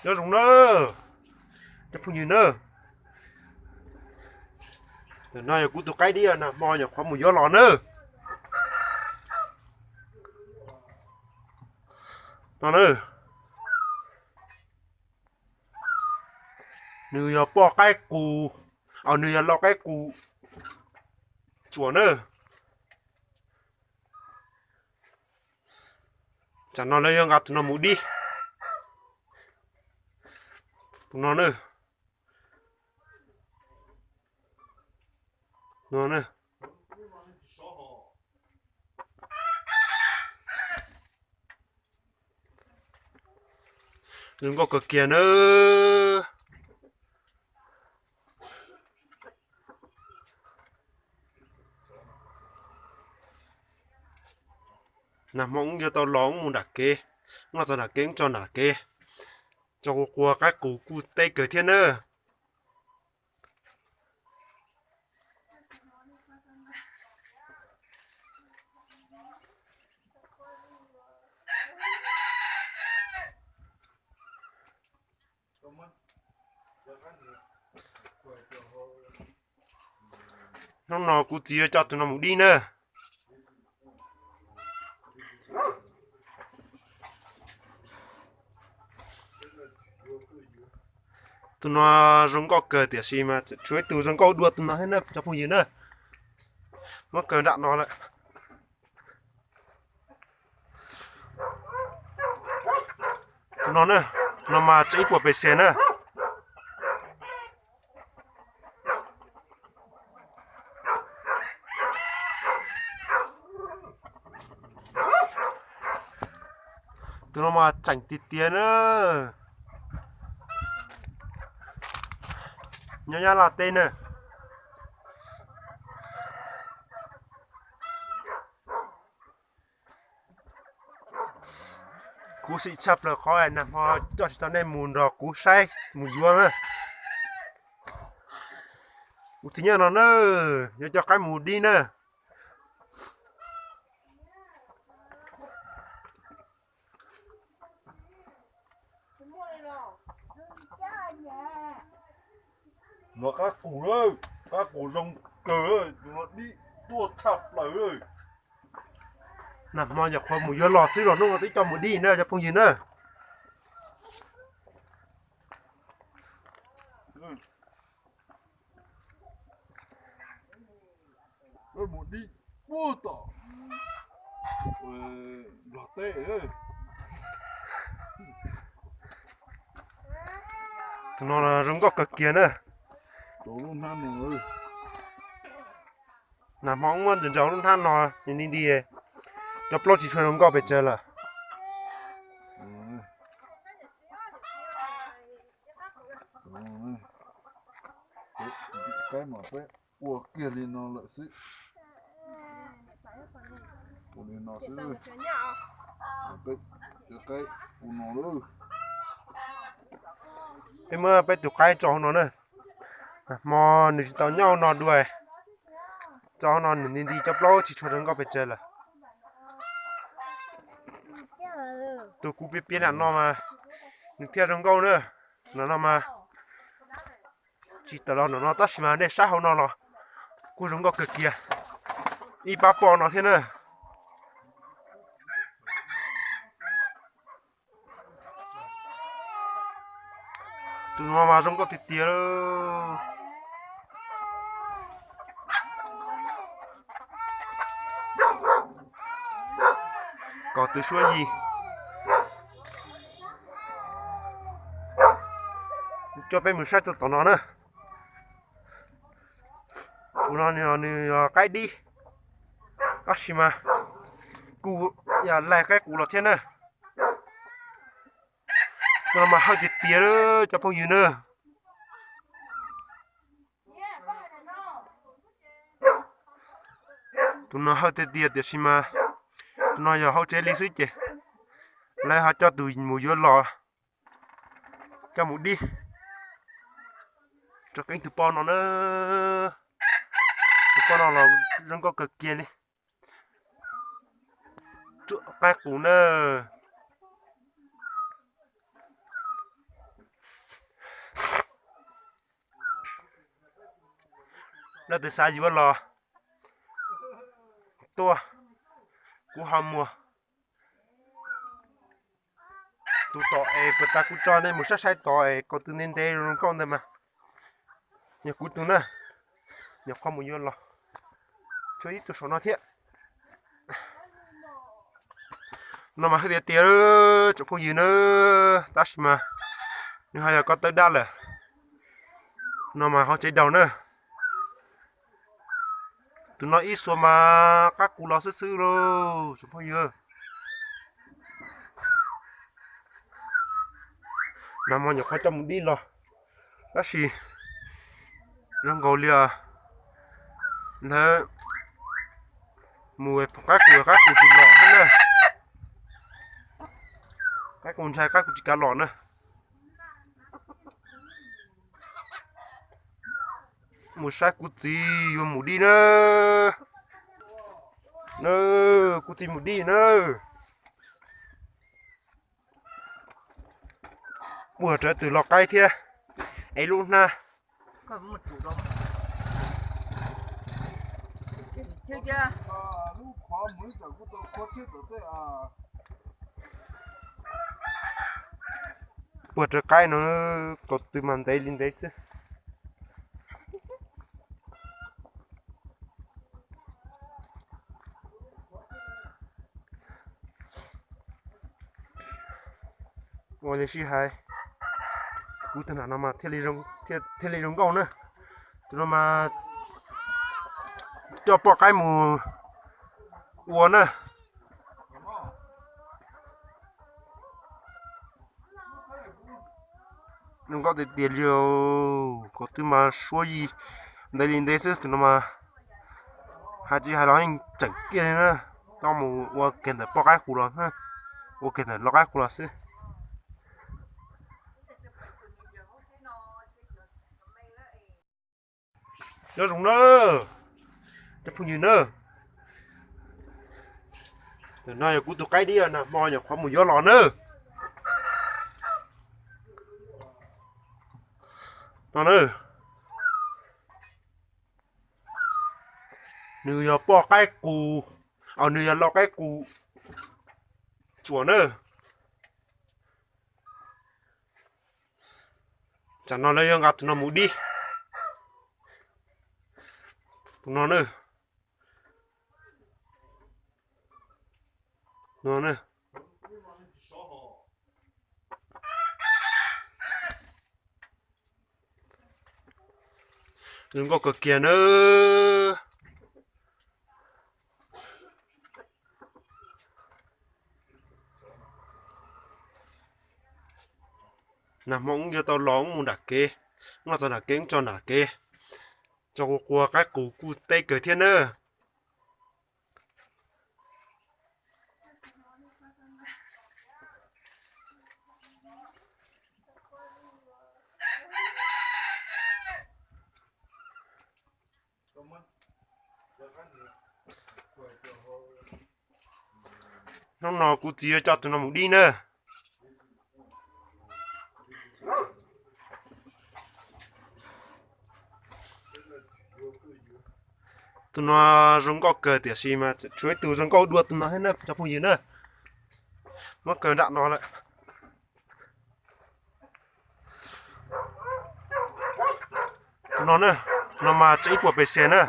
Nyob zoo nawb cov phooj ywg nawb. Tam no yog kuv tus qaib dib nag hmo nyuam qhuav mus yuav los nawb. No nawb, nws yog poj qaib qus, nws yog lau qaib qus tsuas nawb. Tsam no lawv yuav nqa tus no mus dib. Tus no nawb. No nawb. Zoo nkauj kawg kiag nawb. Nag hmo wb yuav tau los wb mus nram kev, wb los txog nram kev wb tso nram kev, tso qua qua qaib qus kuj teb kawg thiab nawb. Hnub no kuv txiv yuav coj tus no mus dib nawb. Tus no zoo nkauj kawg tiam sis mas tshuav ib tug zoo nkauj dua tus no thiab nawb cov phooj ywg nawb. Muab kaw nram no lawm. Tus no na, tus no mas tseem ib puas pes xees na. Tus no mas tseem tiag tiag na. Nyob Nyab Laj teb na. Kuv xim tshaj plaws qhov nag hmo coj tsis tau nej mus nrog kuv saib mus yuav na. Kuv txiv nyob no na, yuav coj qaib mus dib na. No qab qus, qab qus zoo kawg, tus no dib tuaj tshaj plaws. Nag hmo nyuam qhuav mus yuav los xwb los hnub no twb coj mus dib na cov phooj ywg na. Mus dib puag tom Nplog teb. Tus no zoo nkauj kawg kiag na. Nag hmo muab ntsaws ntsaws lub hnab no, nti nti, cov plaub tsis tshua zoo nkauj pes tsawg lawm. Qaib mas peb ua kiag li no lawm xwb. Ua li no xwb. Peb cov qaib ua no lawm. Peb muab peb tus qaib tso hauv no na. Nag hmo nws tsis tau nyob hauv no dua. Tso hauv no nws nti nti cov plaub tsis tshua zoo nkauj pes tsawg lawm. Tus kuv piav piav nram no mas nws thiaj zoo nkauj na. Nram no mas tsis tawm los nram no tab sis mas nej saib hauv no los kuj zoo nkauj kawg kiag. Ib pab poj no thiab na. Tus no mas zoo nkauj tiag tiag. Kom tus suab yig. Coj peb mus saib txog tom no na. Tus no nws yog qaib dib, tab sis mas kuj yog laig qaib qus los thiab na. Tus no mas hawj tiag tiag cov phooj ywg na. Tus no hawj tiag tiag tiam sis mas tus no yog hauv tsev li xwb ces lawv ho coj tus mus yuav los, coj mus dib rau keeb tus poj no na. Tus poj no los zoo nkauj kawg kiag li. Qaib qus na. Leej twg xav yuav los tuaj, kuv ho muag. Tus tom es puag ta kuv tso nej mus saib saib tod es kaus tw ntev ntev zoo nkauj ntawd mas yog kuv tus na. Nyuam qhuav mus yuav los, tshuav ib tug saum no thiab. No mas hwj tiag tiag tsoom phooj ywg na, tab sis mas nws ho yog ko taw daj lawm. No mas hauv tsev daus na. Tus no ib xuas mas qab qus los xwb xwb lauj tsoom phooj ywg. Nag hmo nyuam qhuav coj mus dib los, tab sis zoo nkaus li lawv mus phoom qab qus, qab qus tsis los thiab na. Qab qus ntshai qab qus tsis kav los na. Mus saib kuv txiv yuav mus dib na. Na, kuv txiv mus dib na. Puag rawv twg los qaib thiab, es lub hnab. Puag rawv qaib no, kaus tw mas ntev li ntev xwb. Ua li sij hais, kuv tus nam no mas thiaj li zoo nkauj na. Tus no mas coj poj qaib mus ua na. Zoo nkauj tiag tiag li, kaus tw mas suab yi ntev li ntev xwb. Tus no mas hais tsis hais los yeej tseem kiag li na. Coj mus ua kiag ntawm poj qaib qus los, ua kiag ntawm lau qaib qus los xwb. Nyob zoo na cov phooj ywg na. Tus no yog kuv tus qaib dib, nag hmo nyuam qhuav mus yuav los na. No na, nws yog poj qaib qus, nws yog lau qaib qus tsuas na. Tsam no lawv yuav nqa tus no mus dib. Tus no na, no na, zoo nkauj kawg kiag na. Nag hmo wb yuav tau los wb mus nram kev, wb los txog nram kev wb tso nram kev, tso qua qua qaib qus kuj teb kawg thiab na. Hnub no kuv txiv yuav coj tus no mus dib na. Tus no zoo nkauj kawg tiam sis mas tshuav ib tug zoo nkauj dua tus no thiab na cov phooj ywg na. Muab kaw nram no lawm. Tus no na, tus no mas tseem ib puas pes xes na.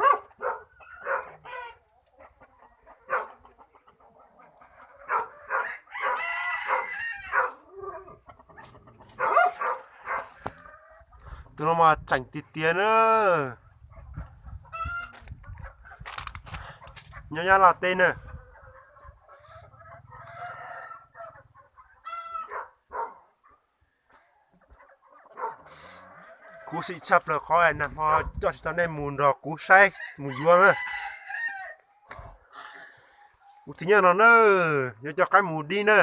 Tus no mas tseem tiag tiag na. Nyob Nyab Laj teb na. Kuv xim tshaj plaws qhov nag hmo coj tsis tau nej mus nrog kuv saib mus yuav na. Kuv txiv nyob no na, yuav coj qaib mus dib na.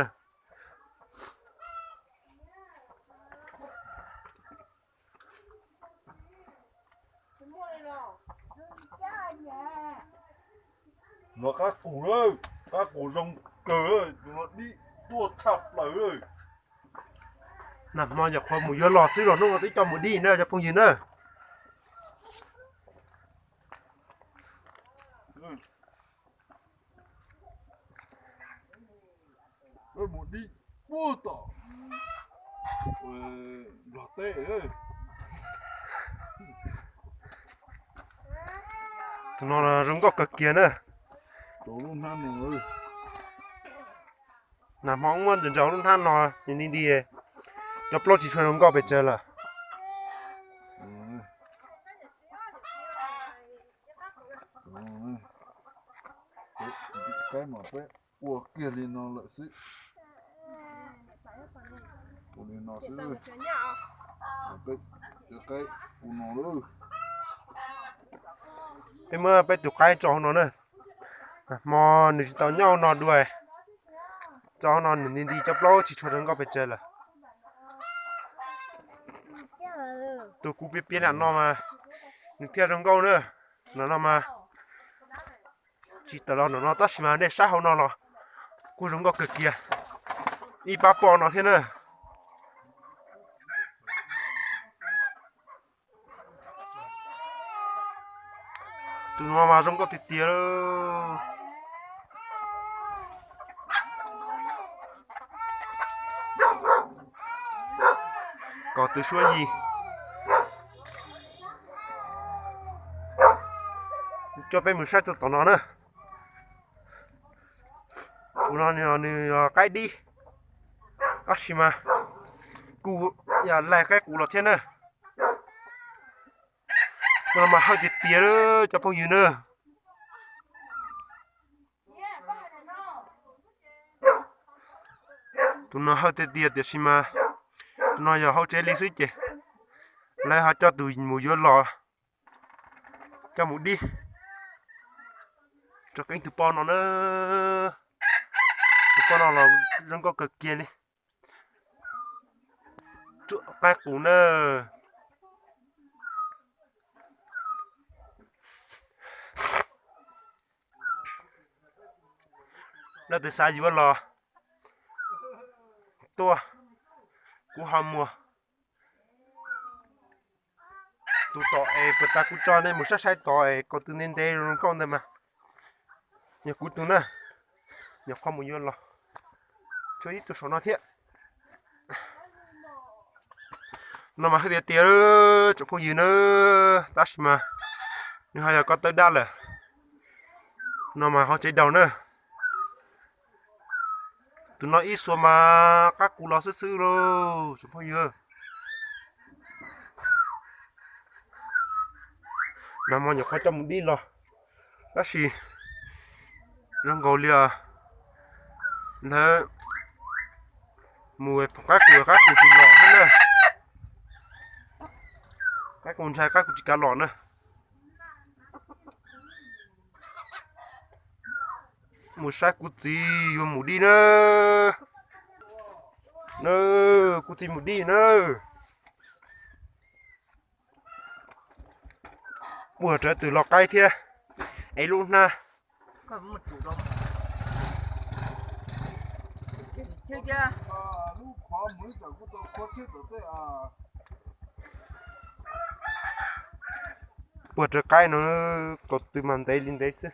Mas qab qus, qab qus zoo kawg, tus no dib tuaj tshaj plaws. Nag hmo nyuam qhuav mus yuav los xwb los hnub no twb coj mus dib na cov phooj ywg na. dib puag tom Nplog teb. Tus no zoo nkauj kawg kiag na. Nag hmo muab ntsaws ntsaws lub hnab no nti nti, cov plaub tsis tshua zoo nkauj pes tsawg lawm. Ua kiag li no lawm xwb. Ua li no xwb. Peb tus qaib ua no lawm. Peb muab peb tus qaib tso hauv no na. Hmo nws tsis tau nyob hauv no dua, tso hauv no nws nti nti cov plaub tsis tshua zoo nkauj pes tsawg lawm. Tus kuv piav piav nram no mas nws thiaj zoo nkauj na. Nram no mas tsis tawm los nram no tab sis mas nej saib hauv no los kuj zoo nkauj kawg kiag. Ib pab poj no thiab na. Tus no mas zoo nkauj tiag tiag lawm. Kom tus suab yig coj peb mus saib txog tom no na. Tus no nws yog qaib dib, tab sis mas kuj yog laig qaib qus los thiab na. Tus no mas hawj tiag tiag lawm cov phooj ywg na. Tus no hawj tiag tiag tiam sis mas tus no yog hauv tsev li xwb ces lawv ho coj tus mus yuav los coj mus dib. Rau keeb tus poj no na, tus poj no los zoo nkauj kawg kiag li. Tsuam qaib qus na. Leej twg xav yuav los tuaj, kuv ho muag. Tus tom es puag ta kuv tso nej mus saib saib tod es ko tw ntev ntev zoo nkauj ntawd mas yog kuv tus na. Nyuam qhuav mus yuav los tshuav ib tug saum no thiab. No mas hwj tiag tiag tsoom phooj ywg na, tab sis mas nws ho yog ko taw dab lawm. No mas hauv tsev daug na. Tus no ib xuas mas qab qus los xwb xwb lauj tsoom phooj ywg. Nag hmo nyuam qhuav coj mus dib los, tab sis zoo nkaus li lawv mus phoom qab qus, qab qus tsis los thiab na. Qab qus ntshai qab qus tsis kav los na. Mus saib kuv txiv yuav mus dib na. Na, kuv txiv mus dib na. Muaj rawv tus lau qaib thiab, es lub hnab. Puag rawv qaib no, ko tw mas ntev li ntev xwb.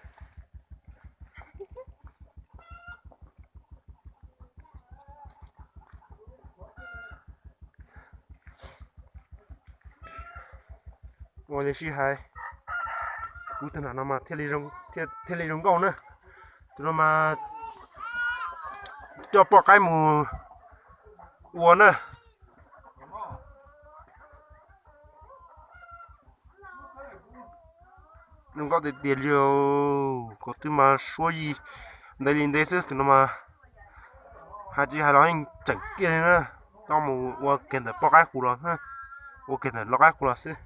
Ua li sij hais, kuv tus nam no mas thiaj li zoo nkauj na. Tus no mas coj poj qaib mus ua na. Zoo nkauj tiag tiag li, ko tw mas suab yig ntev li ntev xwb. Tus no mas hais tsis hais los yeej tseem kiag li na. Tau mus ua kiag ntawm poj qaib qus los, ua kiag ntawm lau qaib qus los xwb.